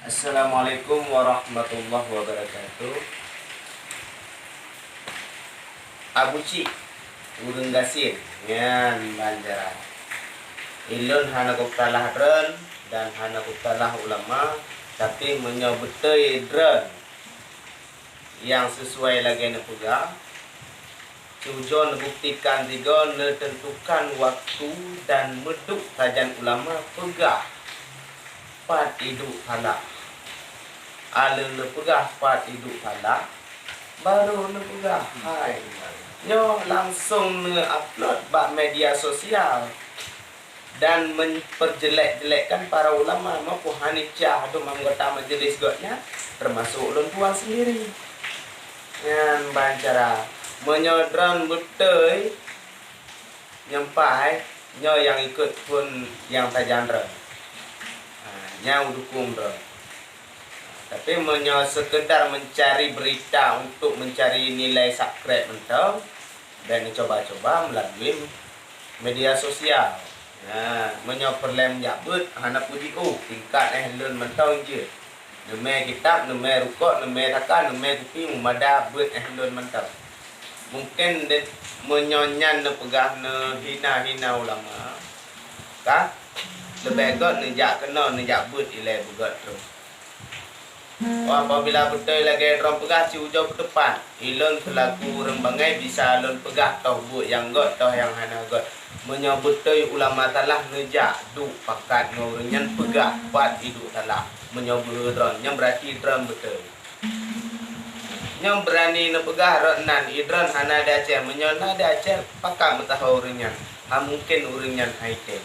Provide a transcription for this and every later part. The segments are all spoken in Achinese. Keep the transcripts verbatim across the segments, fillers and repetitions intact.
Assalamualaikum warahmatullahi wabarakatuh. Abu Cik, ureuëng gasien, nyan ban cara. Ilôn hana kupeusalah droen dan hana kupeusalah ulama, tapi meunyoe beutôi droen nyang sisuai lagée neupeugah, cujoe neubuktikan sigoe neuteuntukan waktu dan meuduek sajan ulama peugah pat iduek salah. Aleueng neupeugah pat iduek salah, barô neupeugah hai. Nyoe langsong neuupload bak media sosial dan memperjelek-jelekkan para ulama maupun hana cah dum anggota majelis gobnyan, termasuk ulôn tuan sendiri. Nyan ban cara, meunyoe droen beutôi nyampai, nyoe nyang ikot phon nyang tajak droen. Ha, nyang dukung droen. Tapi meunyoe sekedar mencari berita untuk mencari nilai subscribe mantong, dan coba-coba melalui media sosial. Nah, meunyoe peureulée meujak beuet, hana puji, oh, tingkat eh lôn mantong jeuet. Neumé kitab, neumé rukok, neumé saka, neumé kupi, meumada beuet eh lôn mantong. Mungken de-, meunyoe nyan neupeugah neuhina-hina ulama, ka leubeh gét neujak keunoe, neujak beuet ilée beugét troh. Apabila beutôi lagée droen peugah siujoe peuteupat, ilôn seulaku ureuëng bangai bisa lôn peugah toh buet nyang gét, toh nyang hana gét. Meunyoe beutôi ulama salah neujak duek pakat ngon ureuëng nyan peugah pat iduek salah. Meunyoe beuhe droen, nyan beurati droen beutôi. Nyoe beurani neupeugah rot nan, idroen hana di Aceh. Meunyoe na di Aceh, pakat meusaho ureuëng nyan. Hana mungken ureuëng nyan hai tem.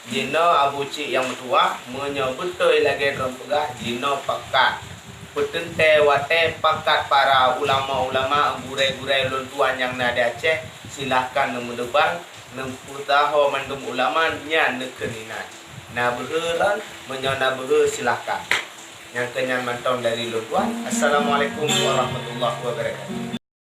Jinoe Abu Cik nyang meutuwah, meunyoe beutôi lagée droen peugah, jinoe pakat. Peuteuntée watée pakat para ulama-ulama, gurée-gurée lôn tuan nyang na di Aceh, silahkan neumeudeuban, neupeusaho mandum ulama nyan neukheun inan. Na beuhe lôn, meunyoe na beuhe silahkan. Nyang keu nyan mantong dari lôn tuan. Assalamualaikum warahmatullahi wabarakatuh.